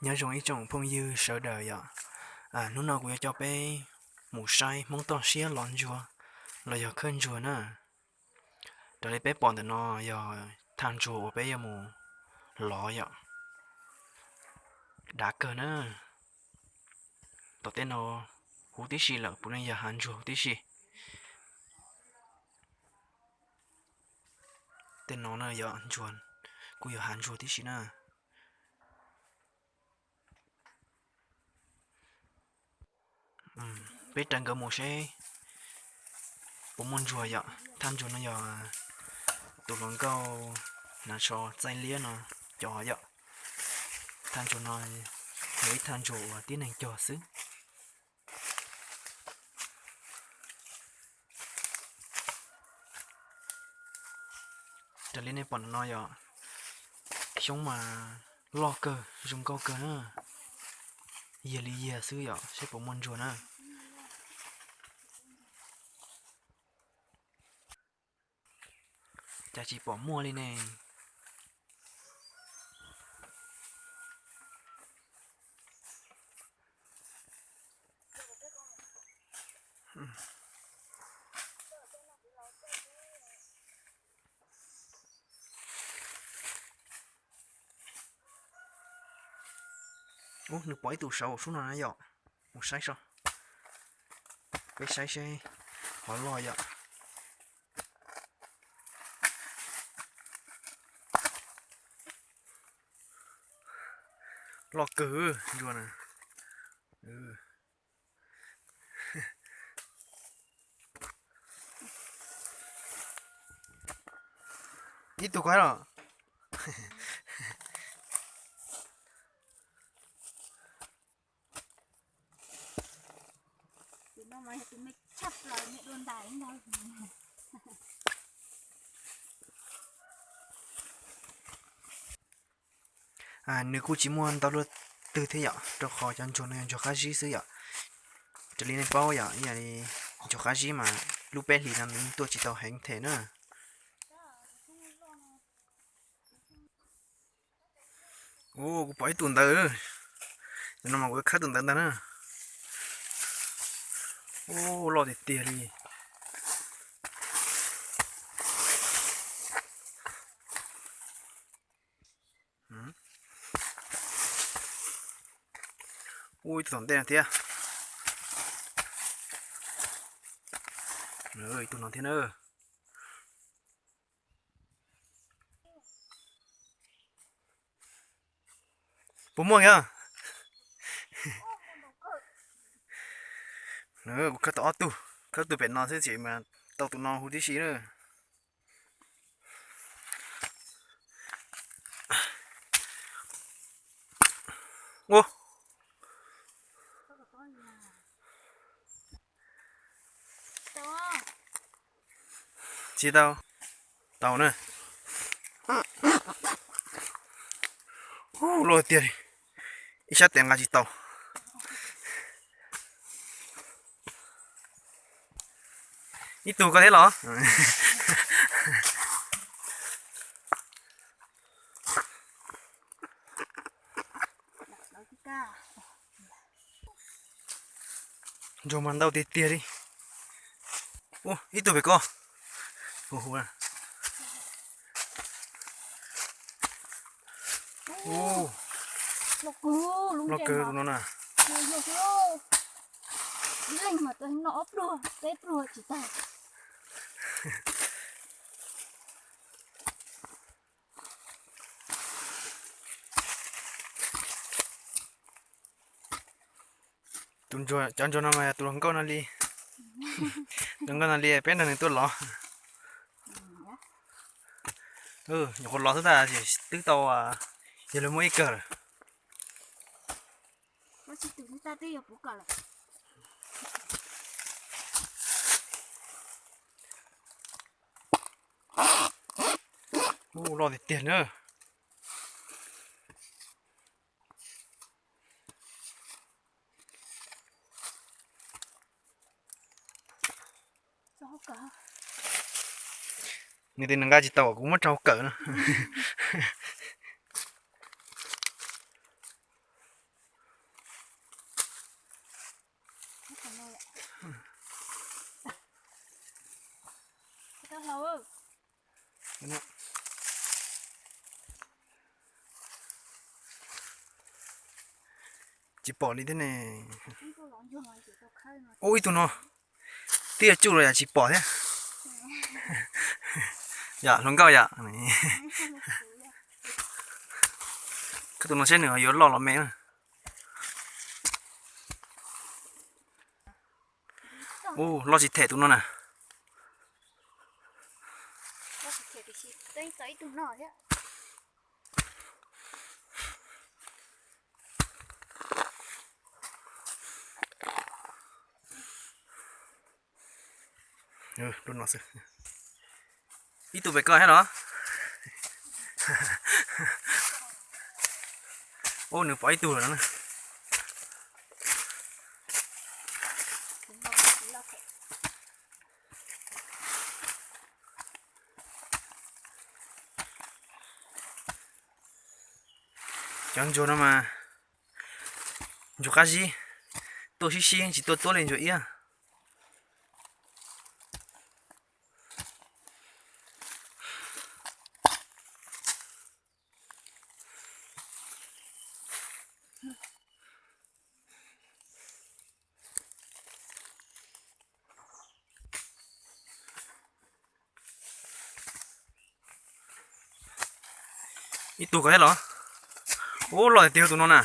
Nyob zoo ib tsoom phooj ywg sawv daws yom. Hnub no kuv yuav coj peb mus saib Hmoob toj siab lov ntsuag los yog khawb ntsuag na. Raws li peb pom ntawm no yog thaj ntsuag uas peb yuav mus lov yom. Dav kawg na. Tom tej no huv tib si lawm puav leej yog hav ntsuag huv tib si. Tej no na yog ntsuag, kuj yog hav ntsuag tib si na. Peb raws nkawd mus seb puas muaj ntsuag yom. Thaj ntsuag no yog tus hluas nkauj hnav tsho txaij liab no cog yom. Thaj ntsuag no yog ib thaj ntsuag uas tib neeg cog xwb. Raws li nej pom no yog xyoob mas loj kawg zoo nkauj kawg na. Yiag li yiag xwb yom, seb puas muaj ntsuag na. Cas tsis pom muaj li ne. Ub, nws pom ib tug saud sub no na yom. Mus saib so. Peb saib seb qhov loj yom. Loj kawg ntsuag na. Ib tug ko los. Nws kuj tsis muaj ntau luaj twg thiab yom, rau qhov cov ntsuag no yog ntsuag qab zib xwb yom. Raws li nej paub yom, ib yam li ntsuag qab zib mas lub peb hlis no nws tuaj tsis tau heev them na. Ub, kuv pom ib tug ntawd. Cov no mas kuv yuav khawb tus ntawd ntag na. Ub, loj tiag tiag li. Ub, ib tug tom ntej no thiab. Ib tug no thiab na. Puas muaj yog? Kuv khawb tau ob tug, khawb tug pem no xwb tseem mas tau tus no huv tib si na. Ub, tsis tau, tau na. Ub, loj tiag li, ib sab tes nqa tsis tau. Ib tug ko thiab los? Ntsuag mas ntau tiag tiag li. Ub, ib tug pem ko. Loj kawg tus no na. Tus ntsuag, cov ntsuag no mas yog tus hluas nkauj no li. Tus hluas nkauj no li peb nrog nws tuaj lov. Nyuam qhuav lov xwb tab sis twb tau, yog li muaj ib kawm lawm. Ub, loj tiag tiag na. Nws tias nws nqa tsis tau, kuv muab rau kawm no. Tsis pom li thiab ne. Ub, ib tug no twb yuav tsuj los yam tsis pom thiab. Yam hluas nkauj yam. Koj tus no seb nws yuav loj los me na. Ub, loj tsis them tus no na. Ib tug pem ko thiab los? Ub, nws pom ib tug lawm no na. Cov ntsuag no mas ntsuag qab zib, tuaj sib sib tsis tuaj tuab li ntsuag iab. Ib tug ko thiab los? Ub, loj tiag tiag tus no na.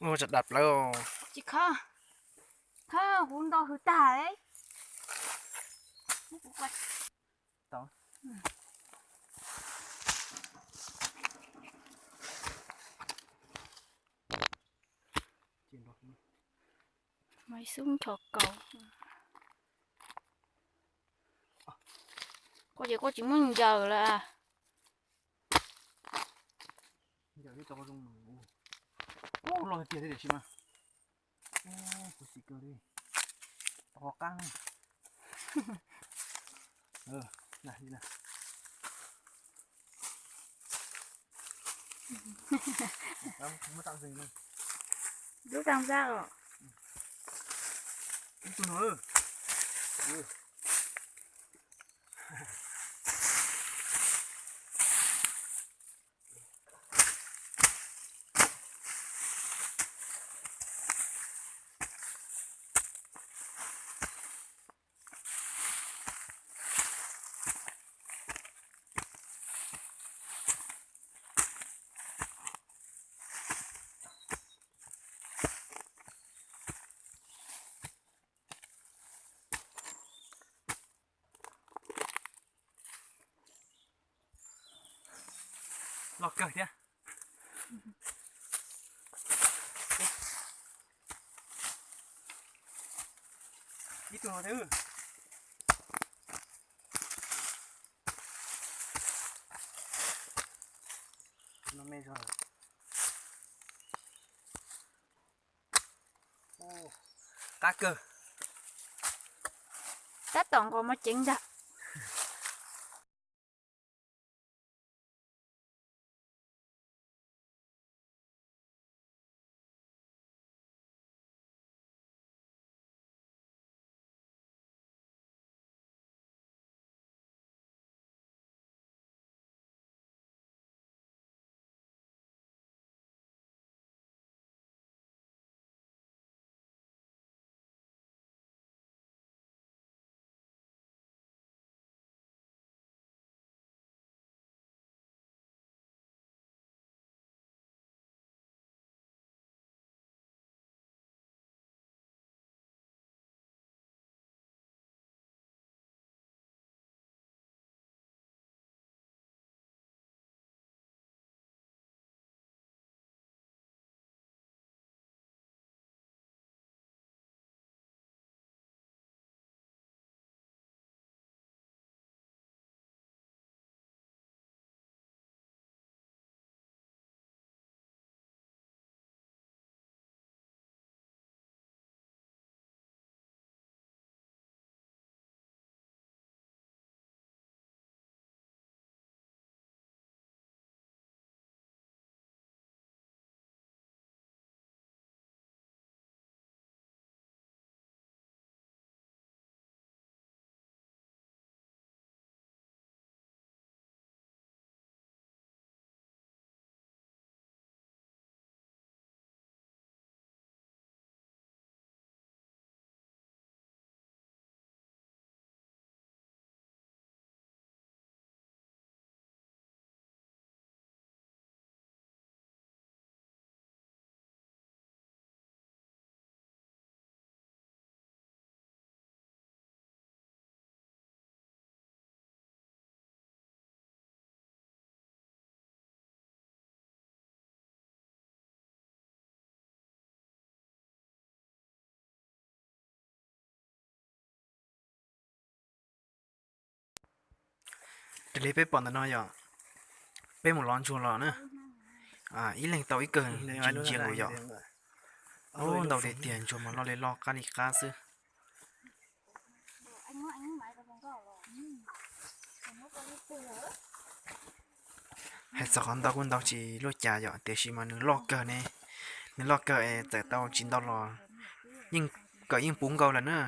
Ua tsam dam plawv. Tsis khob, khob kuv nto hws tag. Maiv xub ncho kaus. Koj ces koj tsis muab ncaws lawm. Ub, loj tiag tiag tiam sis mas kuv xim kawg li. Tau qab na. Dub tag zaj os. Loj kawg thiab. Ib tug no thiab. No me zog. Qab kawg. Tab tom nqos mov ceev ntag. Raws li peb pom ntawm no yom, peb mus lov ntsuag los na, ib leeg tau ib kawm ntsia nkaus yom. Ntau li tiag, ntsuag mas loj li loj qab li qab xwb. Hais txog qhov ntau kuj ntau tsis luaj cas yom, tiam sis mas nws loj kawg ne, nws loj kawg es txawm tau tsis ntau los yeej kawm yeej puv nkaus lawm na.